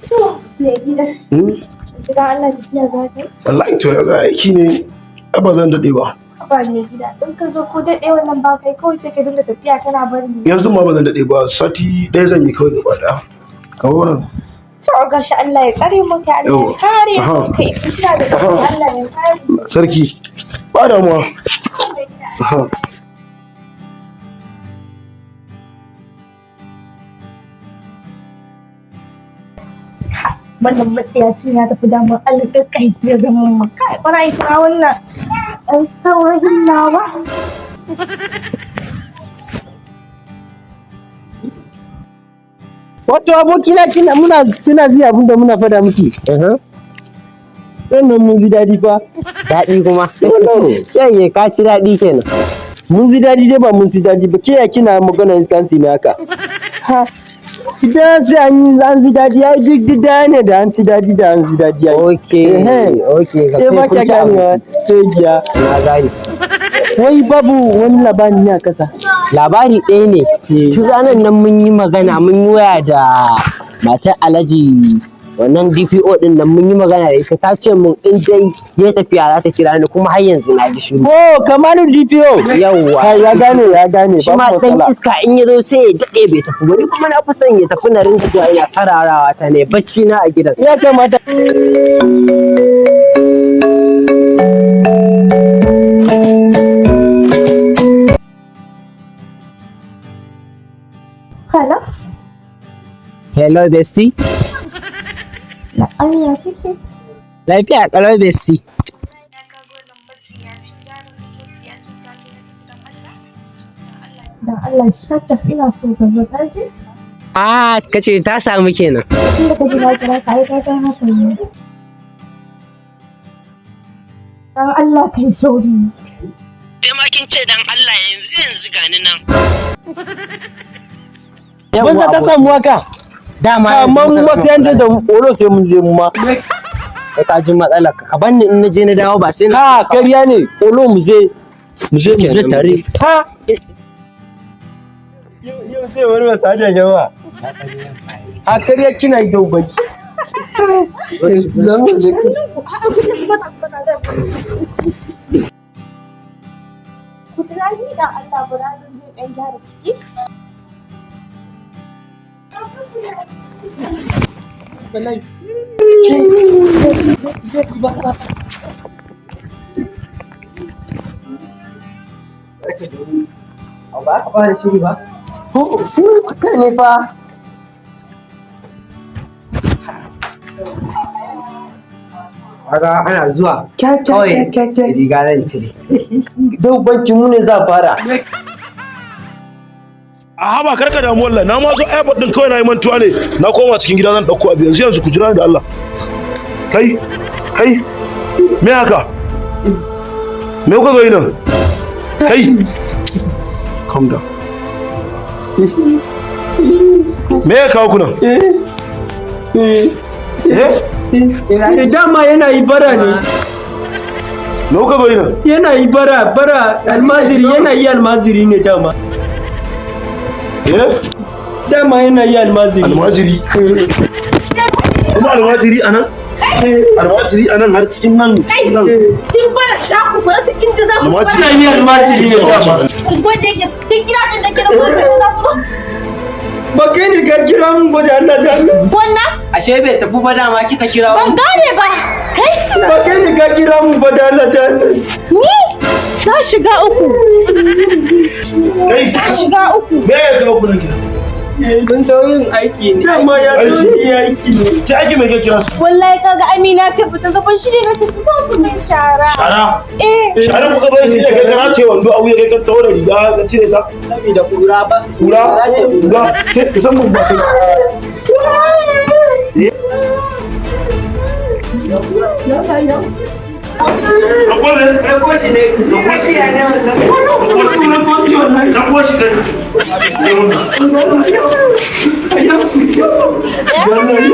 To, mai gida. Yanzu dan Allah tafiya za ka yi? Wallahi to yanzu aiki ne, ai ba zan daɗe ba. Ba mai gida, in ka zo ko daɗe wannan ba kai kawai sai ka dinga tafiya kana bari ni. Yanzu ma ba zan daɗe ba, sati ɗaya zan yi kawai gaba ɗaya. Kawo nan. To gashi Allah ya tsare mu kai, Allah ya Yawwa. kare mu kai, kina da tsaro, Allah ya kare. Sarki, ba damuwa. Aha. Wannan matsiyaci na tafi damar alƙaƙai ya zama mu kai bara ita wannan ɗan saurayin nawa. Wato abokina, kina muna kina ji abin da muna fada miki. Wannan mun ji daɗi fa. Daɗi kuma. Shanye ka ci daɗi kenan. Mun ji daɗi dai ba mun ji daɗi ba. Kiya kina magana iskansi ne haka. Ha. Idan sai an yi an ji daɗi ai duk duk ɗaya ne da an ci daɗi da an ji daɗi ai. Okay, Ehe. okay, ka Ke ce ba kun kya ci ganewa abinci. sai giya. Na gane. Wai babu wani labari ne a kasa. Labari ɗaya ne. Tun ranar nan mun yi magana, mun yi waya da matar Alhaji wannan DPO din nan, mun yi magana da ita, ta ce mun in dai ya tafiya za ta kira ni, kuma har yanzu na ji shiru. Oh, Kamalu DPO. Yawwa. Kai, ya gane, ya gane. Shi ma babu ɗan matsala. iska in ya zo sai ya daɗe bai tafi ba, ni kuma na fi son ya tafi na rinka zuwa ina sararawa ta ne bacci na a gidan. Ya kamata. Hello? Hello bestie. Na'am, ya kike? Lafiya kalau bestie. Dan Allah shut up, ina so ka zo ka ji. Ah, kace ta samu kenan. Tun da ka ji na kira ka ai ka san haka ne. Dan Allah kai sauri. Sai ma kin ce dan Allah yanzu yanzu gani nan. Banza ta samu haka. Dama yanzu Amma mu muka ma gama sai an ce da olo sai mun je mu ma. Kai ka ji matsalar ka, ka banni in naje na dawo ba sai na Ha, kariya ne. Olo mu je mu je mu je Shikenan, tare. Ha. Yau sai wani wasa da yawa. Ha, kariya kina yi da ubanki. Ku tunani dan Allah bara zan je ɗan gyara ciki. Ba ka fara shiri ba. Haka ne fa. Kaga ana zuwa kawai riga zan cire. Da ubanki mu ne za a fara. A haba, karka damu wallahi, na ma zo airport din kawai na yi mantuwa ne, na koma cikin gida zan ɗauko abu yanzu yanzu, ku jira ni da Allah. Kai, kai, me haka? Me kuka zo yi nan? Kai, calm down. Me ya kawo ku nan? Eh? Eh, dama yana yi bara ne. Me kuka zo yi nan? Yana yi bara, bara almajiri, yana yi almajiri ne dama. Eh? Dama yana yi almajiri. Almajiri? Kuma almajiri anan? Almajiri anan har cikin nan, cikin nan? Kin bara ta ku ku rasa inda za ku Almajiri. Yana yi almajiri ne dama. Unguwar da yake duk gidajen da ke da kuma sai za ku zo. Ba kai ne ka kira mun ba da Allah da Allah. Wannan Ashe bai tafi ba dama kika kira ban gane ba. Kai Ba kai ne ka kira mun ba da Allah da Allah. ni na shiga uku. Kai, Na shiga uku. me ya kawo ku nan gida? Mun zo yin aiki ne. Dama ya zo yi aiki ne. Ki aiki mai ke kira su? Wallahi kaga Amina ce fita zo ban shirye na tafi zo su min shara. Shara. Eh. Shara kuka bari shi ne kai kana ce wando a wuya, kai ka tawo da riga ka cire ta. Saboda kura ba. Kura, kura, ke kusan mun ba kai. Ɗauko ne? Ɗauko shi ne. Ɗauko shi ne wannan. Ɗauko shi kai. Wallahi.